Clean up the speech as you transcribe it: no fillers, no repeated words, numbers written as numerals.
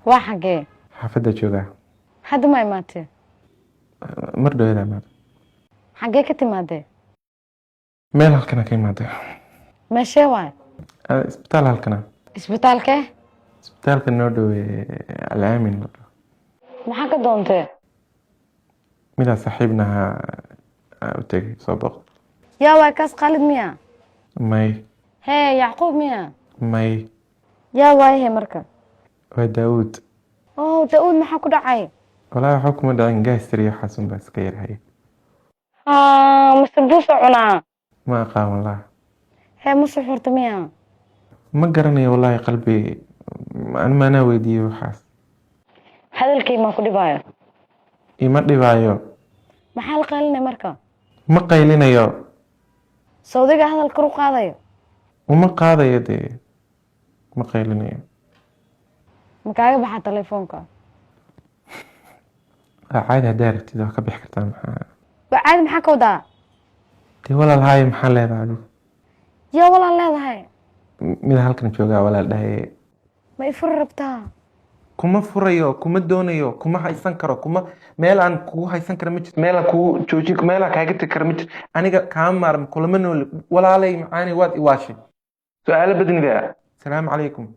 Waa xaggee? Xaafadda joogaa. Hadda ma imaatee? Mar dhaweeda imaada. Xaggee ka timaadee? Meel halkana ka imaada. Meeshee waay? Isbitaal halkana. Isbitaalkee? Isbitaalka noo dhowe, Alaamin la dhaho. Maxaa ka doontee? Midaa saaxiibnaha u tegay, soo booq. Yaa waay kaas? Khaalid miya? May. Hee, Yacquub miya? May. Yaa waayahe marka? Waa Daawuud. Oh, Daa'uud, maxaa ku dhacay? Walaahi waxba kuma dhacin, gaastri waxaas unbaa iska yarhaya. Mase buusa cunaa? Ma aqaan wallaahi. Hee, ma suxurta miya? Ma garanayo wallaahi, qalbi ani maanaa weydiiyey waxaas. Hadalkay maa ku dhibaayo? Ima dhibaayo. Maxaa la qaylinay marka? Ma qaylinayo. Sawdiga hadal kor u qaadayo. Uma qaadayo dee, ma qaylinayo. Ma kaaga baxaa telefoonka? Waa caadi, haddaa rabtid waa ka bixi kartaa, maxaa? Waa caadi, maxaa ka wadaa? Dee walaal haay, maxaa leedahay adigu? Yaa walaal leedahay? Mida halkan joogaa walaal dhahaye. Ma ifuri rabtaa? Kuma furayo, kuma doonayo, kuma haysan karo, kuma meel aan kugu haysan karo ma jirto, meel aan kugu joojin, meel aan kaaga tegi karo ma jirto. Aniga kaama maarmo, kulama nooli. Walaalay macaani, waad iwaashay, su-aalo badnida. Asalaamu calaykum.